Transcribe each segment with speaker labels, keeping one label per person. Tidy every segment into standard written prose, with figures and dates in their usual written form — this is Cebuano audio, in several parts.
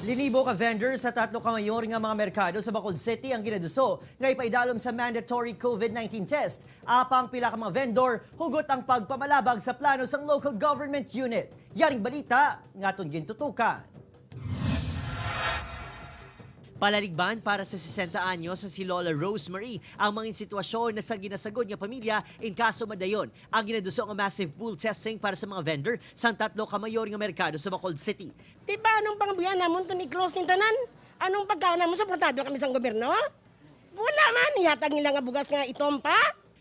Speaker 1: Linibo ka vendor sa tatlo ka mayor nga mga merkado sa Bacolod City ang ginaduso nga ipaidalom sa mandatory COVID-19 test. Apang pila ka mga vendor hugot ang pagpamalabag sa plano sang local government unit. Yaring balita ngaton gintutukan. Palaligban para sa 60 anyos sa si Lola Rosemary ang mga sitwasyon na sa ginasagod nga pamilya in kaso madayon ang ginaduso nga massive pool testing para sa mga vendor sa tatlo ka mayor nga merkado sa Bacolod City.
Speaker 2: Di ba anong pangbuyan namon kung i-close ni tanan? Anong pagkaon namon, suportado kami sa gobyerno? Wala man, ihatag nila nga bugas nga itom pa.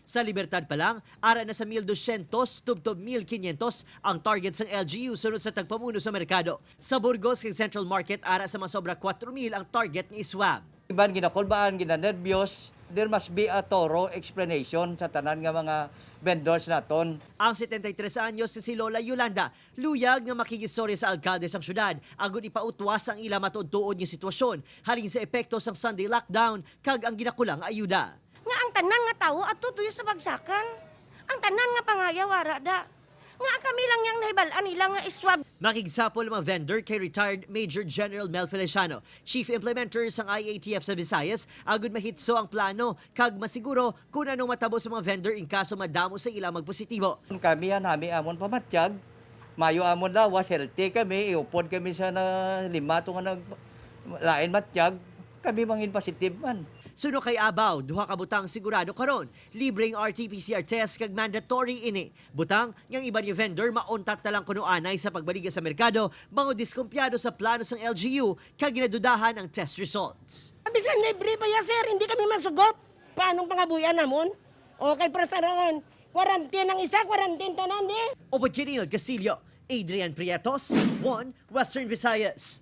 Speaker 1: Sa Libertad pa lang, ara na sa 1,200 tubtob 1,500 ang target sang LGU sunod sa tagpamuno sa merkado. Sa Burgos kag Central Market, ara sa masobra 4,000 ang target ni iswab.
Speaker 3: Iban ginakulbaan, ginanervyos. There must be a thorough explanation sa tanan nga mga vendors naton.
Speaker 1: Ang 73 anyos si Lola Yolanda, luyag nga makigistorya sa alkalde sang syudad agud ipautwas ang ila matuod-tuod nga sitwasyon halin sa epekto sang Sunday lockdown kag ang ginakulang ayuda.
Speaker 2: Nga ang tanan nga tawo at tutuyo sa bagsakan. Ang tanan nga pangayaw ara da. Nga kami lang yang nahibal-an nila nga iswab.
Speaker 1: Makigsapol ang mga vendor kay retired Major General Mel Feliciano, Chief Implementer sang IATF sa Visayas, agud mahitso ang plano kag masiguro kung anong matabo sa mga vendor in kaso madamo sa ila magpositibo.
Speaker 3: Kami yan, nami amon pamatyag. Mayo amon lawas, healthy kami, iupod kami sa na, lima to nga nag lain matyag. Kami mangin positive man.
Speaker 1: Suno kay Abaw, duha ka butang sigurado karon. Libreng RT-PCR test kag mandatory ini. Butang ngang iban nga vendor mauntat na lang kuno anay sa pagbaliga sa merkado, mga diskumpiyado sa plano sang LGU kag ginadudahan ang test results.
Speaker 2: Bisan libre pa ya sir, hindi kami masugot. Paanong pangabuyan namon? Okay, para sa raon. Quarantine ang isa, quarantine tanan di.
Speaker 1: Upod Kiril Castillo, Adrian Prietos, 1 Western Visayas.